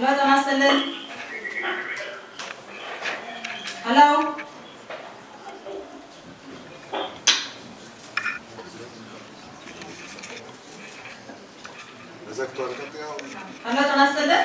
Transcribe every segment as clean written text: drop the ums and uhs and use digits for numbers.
Hello፣ ጤና ይስጥልን። Hello፣ hello፣ ጤና ይስጥልን።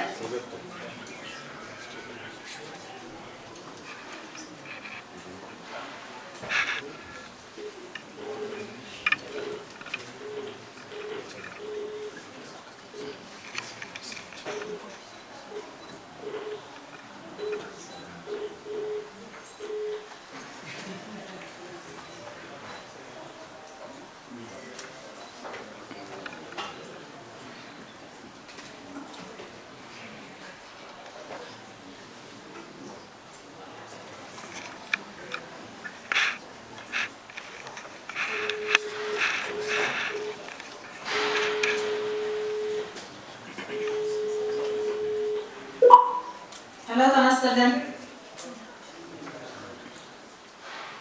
Hello፣ ጤና ይስጥልን።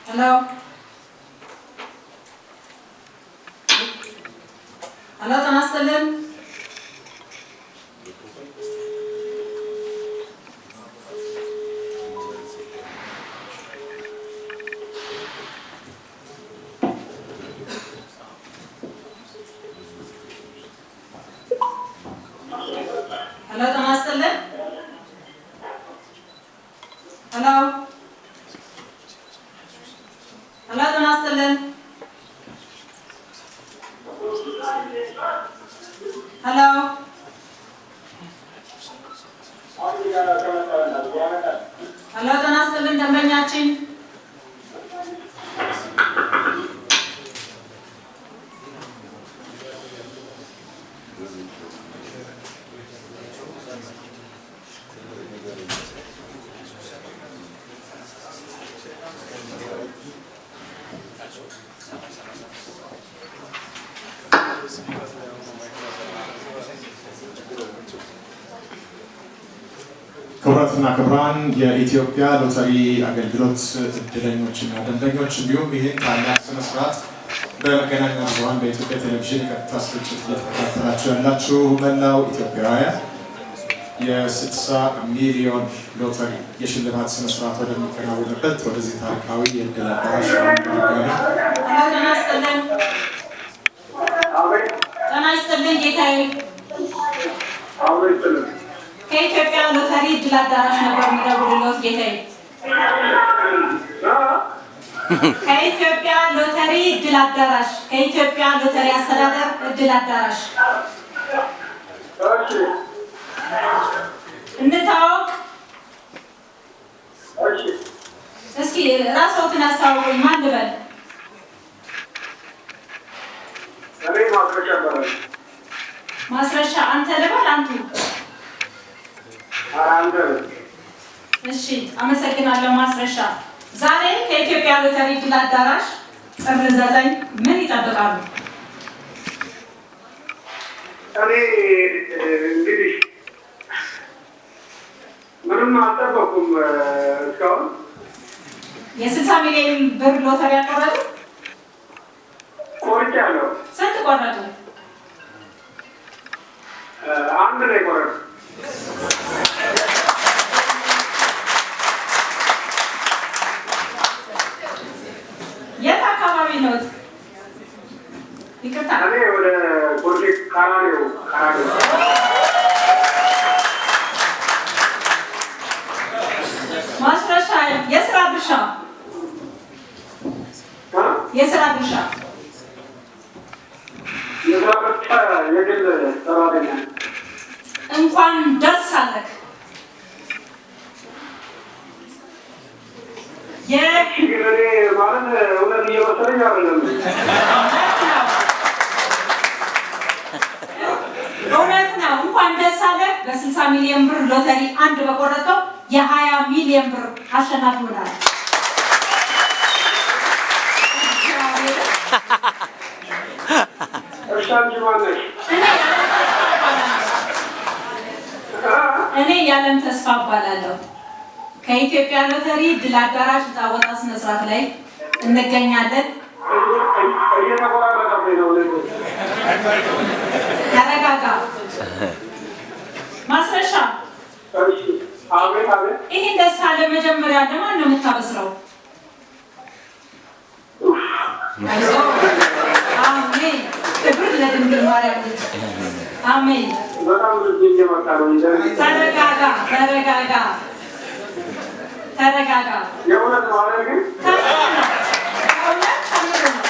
Hello፣ hello፣ ጤና ይስጥልን። Hello፣ ጤና ይስጥልን። Hello፣ hello፣ ጤና ይስጥልን። Hello፣ hello፣ ጤና ይስጥልን ደንበኛችን። ክቡራትና ክቡራን፣ የኢትዮጵያ ሎተሪ አገልግሎት እድለኞችና ደንበኞች፣ እንዲሁም ይህን ታላቅ ስነስርዓት በመገናኛ ብዙኃን በኢትዮጵያ ቴሌቪዥን የቀጥታ ስርጭት እየተከታተላችሁ ያላችሁ መላው ኢትዮጵያውያን፣ የ60 ሚሊዮን ሎተሪ የሽልማት ስነስርዓት ወደሚከናወንበት ወደዚህ ታሪካዊ የእድል አዳራሽ በድጋሚ Hello፣ ጤና ይስጥልን። ጤና ይስጥልን ጌታዬ። ከኢትዮጵያ ሎተሪ እድል አዳራሽ ነበር የምደውልልዎት ጌታዬ። ከኢትዮጵያ ሎተሪ እድል አዳራሽ፣ ከኢትዮጵያ ሎተሪ አስተዳደር እድል አዳራሽ። እንታወቅ። እስኪ ራስዎትን አስተዋውቁኝ። ማን ልበል? ማስረሻ አንተ ልበል? አንቱ? እሺ፣ አመሰግናለሁ ማስረሻ። ዛሬ ከኢትዮጵያ ሎተሪ እድል አዳራሽ ጥር 9 ምን ይጠብቃሉ? እኔ እንግዲህ ምንም አልጠበኩም እስካሁን። የ60 ሚሊዮን ብር ሎተሪ ያቆረጡ? ቆርጫለሁ። ስንት ቆረጡ? አንድ ነው የቆረጥኩት። የት አካባቢ ነዎት? ይቅርታ። እኔ ወደ ኮልፌ ቀራኒዮ፣ ቀራኒዮ። ማስረሻ፣ የስራ ድርሻ? የስራ ድርሻ? የስራ ድርሻ የግል ሰራተኛ። እንኳን ደስ አለህ። ግን እኔ ማለት እውነት እየመሰለኝ አይደለም። እውነት ነው። እንኳን ደስ አለህ። በ60 ሚሊዮን ብር ሎተሪ አንድ በቆረጠው የ20 ሚሊዮን ብር አሸናፊ ሆናል። እሺ፣ አንቺ ማነሽ? እኔ የዓለም ተስፋ እባላለሁ። ከኢትዮጵያ ሎተሪ ድል አዳራሽ ዕጣ ወጣ ስነ ስርዓት ላይ እንገኛለን። እየተቆራረጠብኝ ነው። ተረጋጋ ማስረሻ። አቤት አቤት። ይህን ደስታ ለመጀመሪያ ለማን ነው የምታበስረው? አይዞህ። አሜን። ክብር ለድንግል ማርያም ልጅ። አሜን። በጣም ልጅ እየመጣ ነው። ተረጋጋ፣ ተረጋጋ፣ ተረጋጋ። የእውነት ነው አይደል? ግን ከምር ነው፣ ከእውነት ከምር ነው።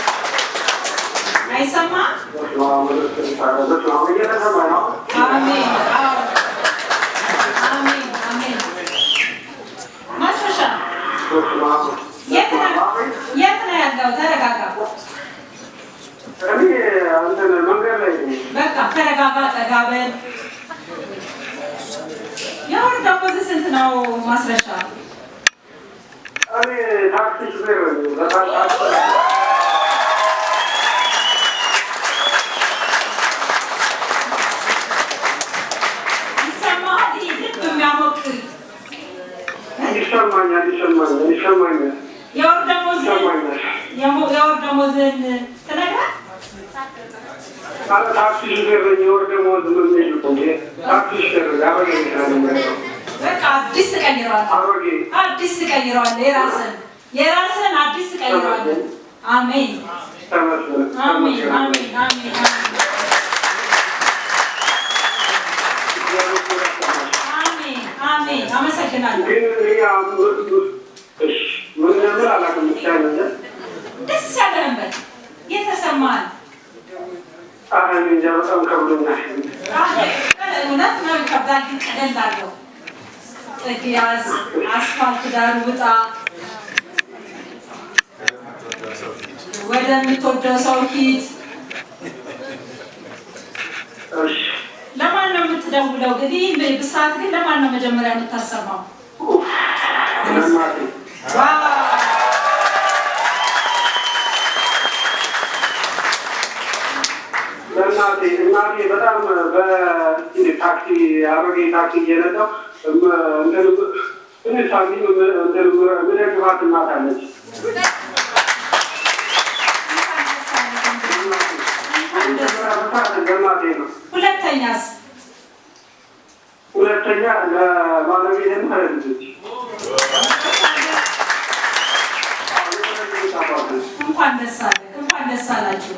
አይሰማም? እየተሰማኝ ነው። አሜን። አዎ። አሜን፣ አሜን። ማስረሻ የት ነው የት ነው ያለው? ተረጋጋ። እኔ እንትን መንገድ ላይ ነኝ። በቃ ተረጋጋ፣ ጠጋ በል። የወር ደመወዝ ስንት ነው ማስረሻ? እኔ ታክሲ ሹፌር ነኝ። በጣም ታክሲ ይሰማሃል? ይሄ ልብ የሚያሞቅ ይሰማኛል፣ ይሰማኛል፣ ይሰማኛል፣ የወር ደመወዝ ይሰማኛል። የወር ደመወዝህን ትነግረህ? ኧረ ታክሲ ሹፌር ነኝ። የወር ደመወዝ ምን የለም እንዴ? ታክሲ ሹፌር ነኝ። አሮጌ መኪና ነው የምነዳው። በቃ አዲስ ትቀይረዋለህ። አሮጌ አዲስ ትቀይረዋለህ። የራስህን የራስህን አዲስ ትቀይረዋለህ። አሜን ተመስገን፣ አሜን ተመስገን። አሜን አሜን አሜን አሜን። አመሰግናለሁ። ግን እኔ እሺ ምን እንደምል አላውቅም። ብቻ እንጃ። ደስ ያለህን በል፣ የተሰማህን። ኧረ እኔ እንጃ በጣም ከብዶኛል። እውነት ነው ይከብዳል፣ ግን ቀለል አድርገው። ጥግ ያዝ፣ አስፋልት ዳር ውጣ፣ ወደምትወደው ሰው ሂድ። እሺ ለማን ነው የምትደውለው? ግን ይህን ብስራት ግን ለማን ነው መጀመሪያ የምታሰማው? ለእናቴ። Wow! ለእናቴ እናቴ በጣም በታክሲ አሮጌ ታክሲ እየነዳሁ እንትን ትንሽ ሳንቲም እንትን የምደግፋት እናት አለች። እንኳን ደስ አለህ። ለእናቴ ነው። ሁለተኛስ? ሁለተኛ ለባለቤቴና ለልጆች። እንኳን ደስ አለህ፣ እንኳን ደስ አላችሁ።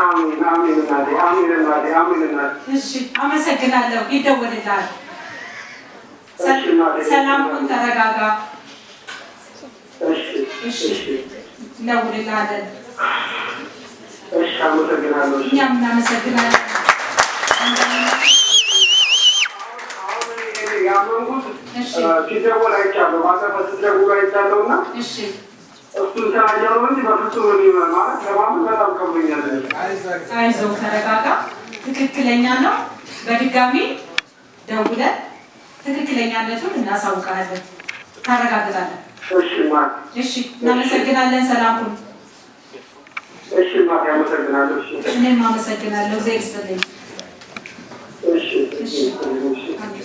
አሜን አሜን እናቴ፣ አሜን እናቴ፣ አሜን እናቴ። እሺ፣ አመሰግናለሁ። ይደወልልሃል። እሺ እናቴ። ሰላም ሁን፣ ተረጋጋ። እሺ እሺ፣ እሺ እንደውልልሃለን። እሺ፣ አመሰግናለሁ። እሺ። እኛም እናመሰግናለን። አሁን እኔ ያመንኩት እሺ ሲደወል አይቻለሁ፣ ባለፈ ስትደውሉ አይቻለሁ እና እሺ እሱን ስላየሁ ነው እንጂ በፍጹም እኔ ማለት ለማመን በጣም ከብዶኛል። አይዞህ፣ ተረጋጋ። ትክክለኛ ነው። በድጋሚ ደውለን ትክክለኛነቱን እናሳውቃለን፣ ታረጋግጣለን። እሺ እናቴ፣ እሺ፣ እናመሰግናለን። ሰላም ሁን። እሺ እናቴ፣ አመሰግናለሁ። እሺ እኔም አመሰግናለሁ። እግዚአብሔር ይስጥልኝ። እሺ እሺ እሺ። አሜን።